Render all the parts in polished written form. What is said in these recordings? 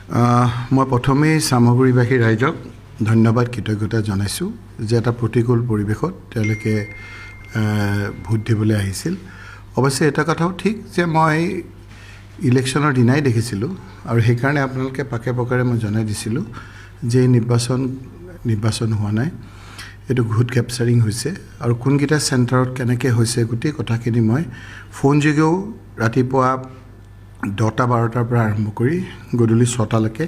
মই প্ৰথমেই চামগুৰিবাসী ৰাইজক ধন্যবাদ, কৃতজ্ঞতা জনাইছোঁ যে এটা প্ৰতিকূল পৰিৱেশত তেওঁলোকে ভোট দিবলৈ আহিছিল। অৱশ্যে এটা কথাও ঠিক যে মই ইলেকশ্যনৰ দিনাই দেখিছিলোঁ আৰু সেইকাৰণে আপোনালোকে পাকে প্ৰকাৰে মই জনাই দিছিলোঁ যে এই নিৰ্বাচন হোৱা নাই, এইটো ভোট কেপচাৰিং হৈছে আৰু কোনকেইটা চেণ্টাৰত কেনেকৈ হৈছে গোটেই কথাখিনি মই ফোনযোগেও ৰাতিপুৱা 10টা 12টাৰ পৰা আৰম্ভ কৰি গধূলি 6টালৈকে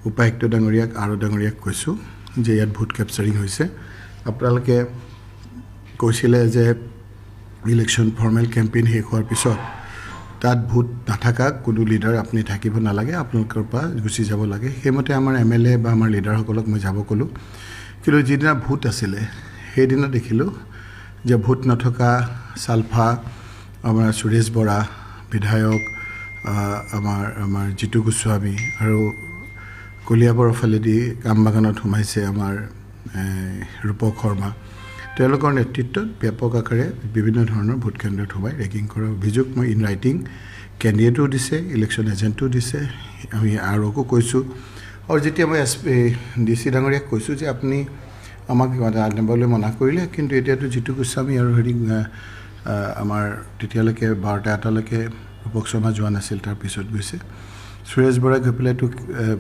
উপায়ুক্ত ডাঙৰীয়াক আৰু ডাঙৰীয়াক কৈছোঁ যে ইয়াত ভোট কেপচাৰিং হৈছে। আপোনালোকে কৈছিলে যে ইলেকশ্যন ফৰ্মেল কেম্পেইন শেষ হোৱাৰ পিছত তাত ভোট নাথাকা কোনো লিডাৰ আপুনি থাকিব নালাগে, আপোনালোকৰ পৰা গুচি যাব লাগে। সেইমতে আমাৰ এমএলএ বা আমাৰ লিডাৰসকলক মই যাব ক'লোঁ। কিন্তু যিদিনা ভোট আছিলে সেইদিনা দেখিলোঁ যে ভোট নথকা ছালফা, আমাৰ সুৰেশ বৰা বিধায়ক, আমাৰ জিতু গোস্বামী আৰু কলিয়াবৰৰ ফালেদি কামবাগানত সোমাইছে আমাৰ ৰূপক শৰ্মা, তেওঁলোকৰ নেতৃত্বত ব্যাপক আকাৰে বিভিন্ন ধৰণৰ ভোট কেন্দ্ৰত সোমাই ৰেগিং কৰাৰ অভিযোগ মই ইন ৰাইটিং কেণ্ডিডেটো দিছে, ইলেকশ্যন এজেণ্টো দিছে, আমি আৰকো কৈছোঁ। আৰু যেতিয়া মই এছ পি, ডি চি ডাঙৰীয়াক কৈছোঁ যে আপুনি আমাক আনিবলৈ মনা কৰিলে, কিন্তু এতিয়াতো জিতু গোস্বামী আৰু হেৰি আমাৰ তেতিয়ালৈকে 12টা 1টালৈকে ৰূপক শৰ্মা যোৱা নাছিল, তাৰপিছত গৈছে। সুৰেশ বৰাই গৈ পেলাইতো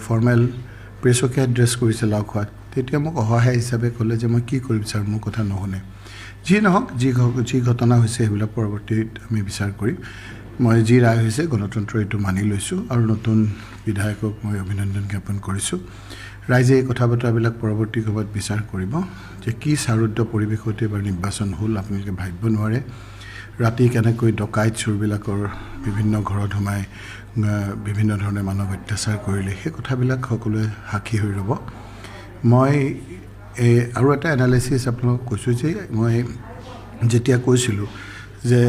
ফৰ্মেল প্ৰেছকে এড্ৰেছ কৰিছে লাওখোৱাত। তেতিয়া মোক অসহায় হিচাপে ক'লে যে মই কি কৰিম ছাৰ, মোৰ কথা নুশুনে। যি নহওক, যি ঘটনা হৈছে সেইবিলাক পৰৱৰ্তীত আমি বিচাৰ কৰিম। মই যি ৰায় হৈছে গণতন্ত্ৰ এইটো মানি লৈছোঁ আৰু নতুন বিধায়কক মই অভিনন্দন জ্ঞাপন কৰিছোঁ। ৰাইজে এই কথা বতৰাবিলাক পৰৱৰ্তী সময়ত বিচাৰ কৰিব যে কি শ্বাসৰুদ্ধ পৰিৱেশত এইবাৰ নিৰ্বাচন হ'ল, আপোনালোকে ভাবিব নোৱাৰে। ৰাতি কেনেকৈ ডকাইত চোৰবিলাকৰ বিভিন্ন ঘৰত সোমাই বিভিন্ন ধৰণে মানৱ অত্যাচাৰ কৰিলে, সেই কথাবিলাক সকলোৱে সাক্ষী হৈ ৰ'ব। মই এই আৰু এটা এনালাইচিছ আপোনালোকক কৈছোঁ যে মই যেতিয়া কৈছিলোঁ যে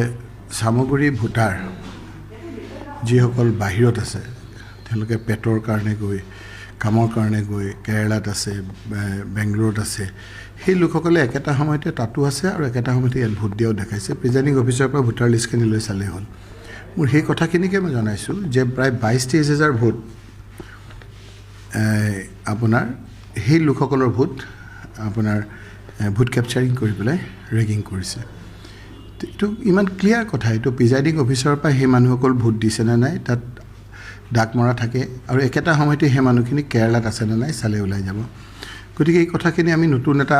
চামগুৰি ভোটাৰ যিসকল বাহিৰত আছে, তেওঁলোকে পেটৰ কাৰণে গৈ, কামৰ কাৰণে গৈ কেৰেলাত আছে, বেংগলোৰত আছে, সেই লোকসকলে একেটা সময়তে তাতো আছে আৰু একেটা সময়তে ইয়াত ভোট দিয়াও দেখাইছে। প্ৰিজাইডিং অফিচাৰৰ পৰা ভোটাৰ লিষ্টখিনি লৈ চালেই হ'ল। মোৰ সেই কথাখিনিকে মই জনাইছোঁ যে প্ৰায় 22-23 হাজাৰ ভোট আপোনাৰ সেই লোকসকলৰ ভোট আপোনাৰ ভোট কেপচাৰিং কৰি পেলাই ৰেগিং কৰিছে। এইটো ইমান ক্লিয়াৰ কথা। এইটো প্ৰিজাইডিং অফিচাৰৰ পৰা সেই মানুহসকল ভোট দিছেনে নাই তাত দাগ মৰা থাকে আৰু একেটা সময়তে সেই মানুহখিনি কেৰেলাত আছেনে নাই চালে ওলাই যাব। গতিকে এই কথাখিনি আমি নতুন এটা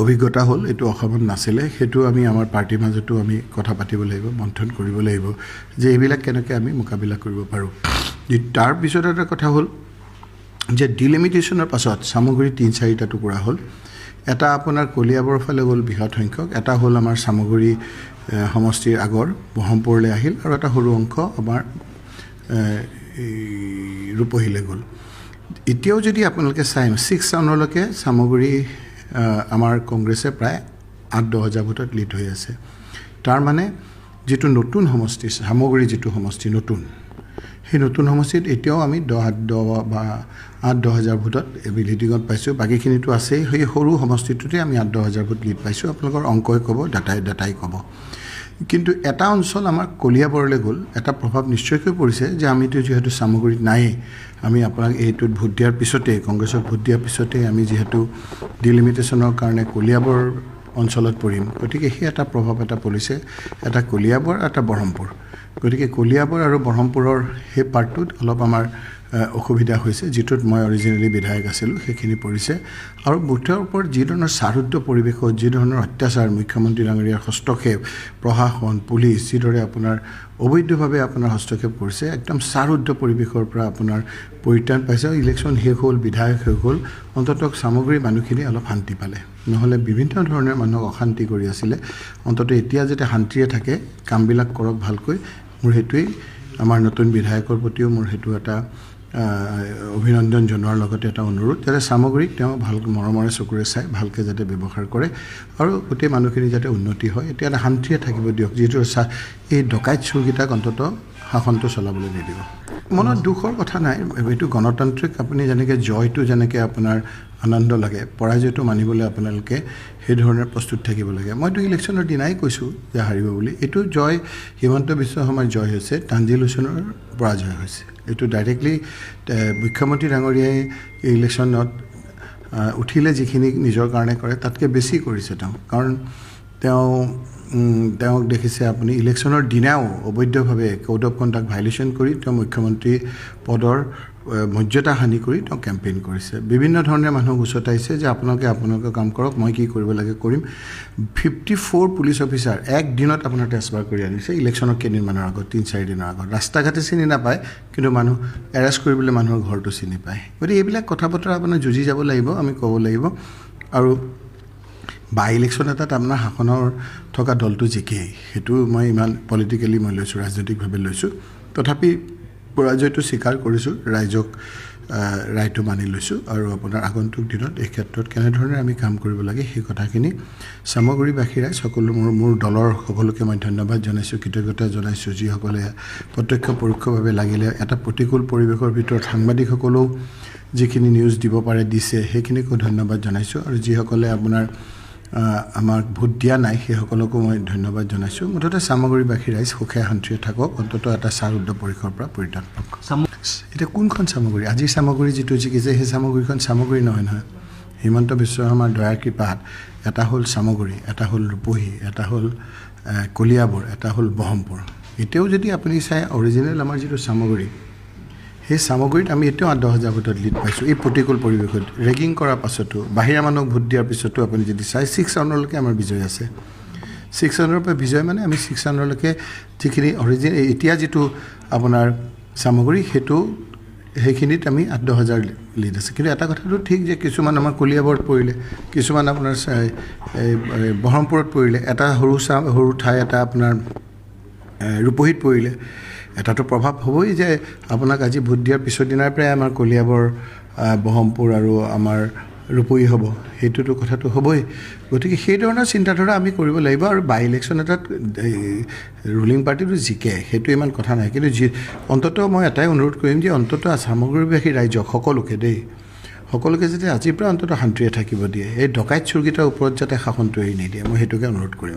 অভিজ্ঞতা হ'ল, এইটো অসমত নাছিলে। সেইটো আমি আমাৰ পাৰ্টীৰ মাজতো আমি কথা পাতিব লাগিব, মন্থন কৰিব লাগিব যে এইবিলাক কেনেকৈ আমি মোকাবিলা কৰিব পাৰোঁ। তাৰপিছত এটা কথা হ'ল যে ডিলিমিটেশ্যনৰ পাছত চামগুৰি 3-4টা টুকুৰা হ'ল। এটা আপোনাৰ কলিয়াবৰৰ ফালে গ'ল বৃহৎ সংখ্যক, এটা হ'ল আমাৰ চামগুৰি সমষ্টিৰ আগৰ বহৰমপুৰলৈ আহিল আৰু এটা সৰু অংশ আমাৰ এই ৰূপহীলৈ গ'ল। এতিয়াও যদি আপোনালোকে চাই 6 ৰাউণ্ডলৈকে চামগুৰি আমাৰ কংগ্ৰেছে প্ৰায় 8-10 হাজাৰ ভোটত লিড হৈ আছে। তাৰমানে যিটো নতুন সমষ্টি চামগুৰি, যিটো সমষ্টি নতুন, সেই নতুন সমষ্টিত এতিয়াও আমি দহ আঠ দহ বা 8-10 হাজাৰ ভোটত লিডিঙত পাইছোঁ। বাকীখিনিতো আছেই। সেই সৰু সমষ্টিটোতে আমি 8-10 হাজাৰ ভোট লিড পাইছোঁ। আপোনালোকৰ অংকই ক'ব, ডাটাই ক'ব। কিন্তু এটা অঞ্চল আমাৰ কলিয়াবৰলৈ গ'ল, এটা প্ৰভাৱ নিশ্চয়কৈ পৰিছে যে আমিতো যিহেতু চামগুৰিত নায়েই, আমি আপোনাক এইটোত ভোট দিয়াৰ পিছতেই, কংগ্ৰেছক ভোট দিয়াৰ পিছতেই আমি যিহেতু ডিলিমিটেশ্যনৰ কাৰণে কলিয়াবৰ অঞ্চলত পৰিম, গতিকে সেই এটা প্ৰভাৱ এটা পৰিছে। এটা কলিয়াবৰ, এটা বহৰমপুৰ। গতিকে কলিয়াবৰ আৰু বহৰমপুৰৰ সেই পাৰ্টটোত অলপ আমাৰ অসুবিধা হৈছে, যিটোত মই অৰিজিনেলি বিধায়ক আছিলোঁ, সেইখিনি পৰিছে। আৰু মুঠৰ ওপৰত যি ধৰণৰ শ্বাসৰুদ্ধ পৰিৱেশত যি ধৰণৰ অত্যাচাৰ, মুখ্যমন্ত্ৰী ডাঙৰীয়াৰ হস্তক্ষেপ, প্ৰশাসন, পুলিচ যিদৰে আপোনাৰ অবৈধভাৱে আপোনাৰ হস্তক্ষেপ কৰিছে, একদম শ্বাসৰুদ্ধ পৰিৱেশৰ পৰা আপোনাৰ পৰিত্ৰাণ পাইছে। আৰু ইলেকশ্যন শেষ হ'ল, বিধায়ক হৈ গ'ল, অন্ততঃ চামগুৰিৰ মানুহখিনি অলপ শান্তি পালে। নহ'লে বিভিন্ন ধৰণে মানুহক অশান্তি কৰি আছিলে। অন্ততঃ এতিয়া যাতে শান্তিৰে থাকে, কামবিলাক কৰক ভালকৈ, মোৰ সেইটোৱেই আমাৰ নতুন বিধায়কৰ প্ৰতিও মোৰ সেইটো এটা অভিনন্দন জনোৱাৰ লগতে এটা অনুৰোধ যাতে চামগুৰিক তেওঁ ভাল মৰমৰে চকুৰে চাই ভালকৈ যাতে ব্যৱহাৰ কৰে আৰু গোটেই মানুহখিনি যাতে উন্নতি হয়। এতিয়া এটা শান্তিৰে থাকিব দিয়ক। যিহেতু এই ডকাইত চোৰকেইটাক অন্ততঃ শাসনটো চলাবলৈ নিদিব। মনত দুখৰ কথা নাই। এইটো গণতান্ত্ৰিক, আপুনি যেনেকৈ জয়টো যেনেকৈ আপোনাৰ আনন্দ লাগে, পৰাজয়টো মানিবলৈ আপোনালোকে সেই ধৰণে প্ৰস্তুত থাকিব লাগে। মইতো ইলেকশ্যনৰ দিনাই কৈছোঁ যে হাৰিব বুলি। এইটো জয় হিমন্ত বিশ্ব শৰ্মাৰ জয় হৈছে, তানজিল হুছেইনৰ পৰাজয় হৈছে। এইটো ডাইৰেক্টলি মুখ্যমন্ত্ৰী ডাঙৰীয়াই এই ইলেকশ্যনত উঠিলে যিখিনি নিজৰ কাৰণে কৰে তাতকৈ বেছি কৰিছে তেওঁ। কাৰণ তেওঁক দেখিছে আপুনি ইলেকশ্যনৰ দিনাও অবৈধভাৱে কোড অফ কণ্ডাক্ট ভাইলেশ্যন কৰি তেওঁ মুখ্যমন্ত্ৰী পদৰ মৰ্যাদা হানি কৰি তেওঁ কেম্পেইন কৰিছে। বিভিন্ন ধৰণে মানুহক উচতাইছে যে আপোনালোকে আপোনালোকৰ কাম কৰক, মই কি কৰিব লাগে কৰিম। 54 পুলিচ অফিচাৰ একদিনত আপোনাৰ ট্ৰেন্সফাৰ কৰি আনিছে ইলেকশ্যনৰ কেইদিনমানৰ আগত, 3-4 দিনৰ আগত। ৰাস্তা ঘাটে চিনি নাপায়, কিন্তু মানুহ এৰেষ্ট কৰিবলৈ মানুহৰ ঘৰটো চিনি পায়। গতিকে এইবিলাক কথা বতৰা আপোনাৰ যুঁজি যাব লাগিব, আমি ক'ব লাগিব। আৰু বাই ইলেকশ্যন এটাত আপোনাৰ শাসনৰ থকা দলটো জিকেই, সেইটো মই ইমান পলিটিকেলি মই লৈছোঁ, ৰাজনৈতিকভাৱে লৈছোঁ। তথাপি পৰাজয়টো স্বীকাৰ কৰিছোঁ, ৰাইজক ৰায়টো মানি লৈছোঁ। আৰু আপোনাৰ আগন্তুক দিনত এই ক্ষেত্ৰত কেনেধৰণে আমি কাম কৰিব লাগে সেই কথাখিনি চামগুৰিবাসী ৰাইজ সকলো মোৰ দলৰ সকলোকে মই ধন্যবাদ জনাইছোঁ, কৃতজ্ঞতা জনাইছোঁ, যিসকলে প্ৰত্যক্ষ পৰোক্ষভাৱে লাগিলে এটা প্ৰতিকূল পৰিৱেশৰ ভিতৰত সাংবাদিকসকলেও যিখিনি নিউজ দিব পাৰে দিছে, সেইখিনিকো ধন্যবাদ জনাইছোঁ। আৰু যিসকলে আপোনাৰ আমাক ভোট দিয়া নাই সেইসকলকো মই ধন্যবাদ জনাইছোঁ। মুঠতে চামগুৰিবাসী ৰাইজ সুখে শান্তিৰে থাকক, অন্ততঃ এটা শ্বাসৰুদ্ধ পৰিসৰৰ পৰা পৰিত্ৰাণ পাওক। এতিয়া কোনখন চামগুৰি? আজিৰ চামগুৰি যিটো জিকিছে সেই চামগুৰিখন চামগুৰি নহয় নহয়। হিমন্ত বিশ্ব শৰ্মাৰ দয়াৰ কৃপাত এটা হ'ল চামগুৰি, এটা হ'ল ৰূপহী, এটা হ'ল কলিয়াবৰ, এটা হ'ল বহৰমপুৰ। এতিয়াও যদি আপুনি চাই অৰিজিনেল আমাৰ যিটো চামগুৰি, সেই চামগুৰিত আমি এতিয়াও 8-10 হাজাৰ ভোটত লিড পাইছোঁ। এই প্ৰতিকূল পৰিৱেশত ৰেগিং কৰাৰ পাছতো, বাহিৰা মানুহক ভোট দিয়াৰ পিছতো আপুনি যদি চাই 6 ৰাউণ্ডলৈকে আমাৰ বিজয় আছে। 6 ৰাউণ্ডৰ পৰা বিজয় মানে আমি 6 ৰাউণ্ডলৈকে যিখিনি অৰিজিন এতিয়া যিটো আপোনাৰ চামগুৰি সেইটো সেইখিনিত আমি 8-10 হাজাৰ লিড আছে। কিন্তু এটা কথাটো ঠিক যে কিছুমান আমাৰ কলিয়াবৰত পৰিলে, কিছুমান আপোনাৰ বহৰমপুৰত পৰিলে, এটা সৰু ঠাই এটা আপোনাৰ ৰূপহীত পৰিলে। এটাতো প্ৰভাৱ হ'বই যে আপোনাক আজি ভোট দিয়াৰ পিছৰ দিনাৰ পৰাই আমাৰ কলিয়াবৰ, বহৰমপুৰ আৰু আমাৰ ৰূপহী হ'ব, সেইটোতো কথাটো হ'বই। গতিকে সেই ধৰণৰ চিন্তাধাৰা আমি কৰিব লাগিব। আৰু বাই ইলেকশ্যন এটাত ৰুলিং পাৰ্টিটো জিকে সেইটো ইমান কথা নাই, কিন্তু যি অন্ততঃ মই এটাই অনুৰোধ কৰিম যে অন্ততঃ চামগুৰিবাসী ৰাইজক সকলোকে দেই, সকলোকে যাতে আজিৰ পৰা অন্ততঃ শান্তিৰে থাকিব দিয়ে, এই ডকাইত চুৰকেইটাৰ ওপৰত যাতে শাসনটো এৰি নিদিয়ে, মই সেইটোকে অনুৰোধ কৰিম।